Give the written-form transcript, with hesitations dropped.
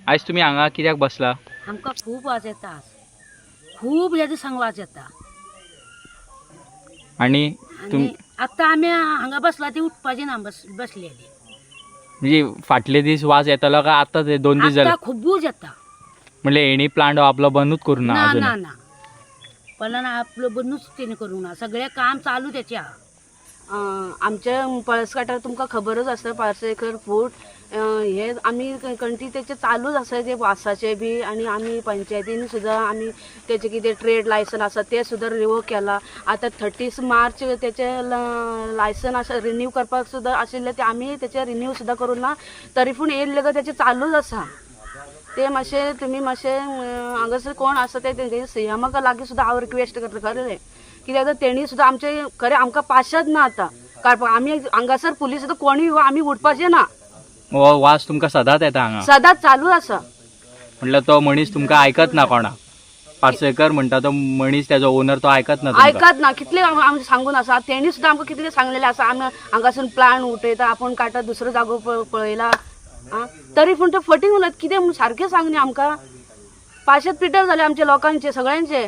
आयज तुमी हांगा कित्याक बसला? आमकां खूब वाज येता आज, खूब ह्या दिसांक वाज येता. आनी तुम आनी आतां आमी हांगा बसला ती उठपाची ना, बसलेली. म्हणजे फाटले दीस वाज येतालो काय आतां ते 2 दीस जाले? आतां खुबूच येता. म्हणल्यार हेणी प्लांट आपलो बंदूच करूं ना ना अजून? ना ना, पण आपलं बंदूच तेणी करूंक ना, सगळें काम चालू तेचें आहा. आमच्या पळसकाठार तुमकां खबरच आसा, पार्सेकर फूट हे आमी कंटी तेचे चालूच आसा ते वासाचे बी. आनी आमी पंचायतीन सुद्दां आमी तेचे कितें ट्रेड लायसन आसा ते सुद्दां रिवोक केला. आतां 30 मार्च तेचे लायसन आसा रिन्यू करपाक सुद्दां आशिल्लें, ते आमी तेचे रिन्यू सुद्दां करूं ना, तरी पूण येयल्ले काय तेचें चालूच आसा. ते मातशें तुमी मातशें हांगासर कोण आसा ते तेंचे सीएमाक लागीं सुद्दां हांव रिक्वेस्ट करता खरें, कित्याक तर तेणी सुद्दां आमचें खरें आमकां पाशाद ना आतां काडपाक. आमी हांगासर पुलीस सुद्दां कोणूय आमी उठपाचें ना. हो वास तुमकां सदांच येता हांगा? सदांच चालू आसा. म्हणल्यार तो मनीस तुमकां आयकत ना कोणा? पार्सेकर म्हणटा तो मनीस, तेजो ओनर, तो आयकत ना तुमकां? आयकत ना. कितले आमी सांगून आसा, तेणी सुद्दां आमकां कितले सांगलेलें आसा, आमी हांगासून प्लान उठयता, आपूण काडटा, दुसरो जागो पळयला. आं, तरी पूण ते फटींग उलयत कितें म्हूण सारकें सांग न्ही आमकां. पाशेत पिटर जाले आमच्या लोकांचे सगळ्यांचे.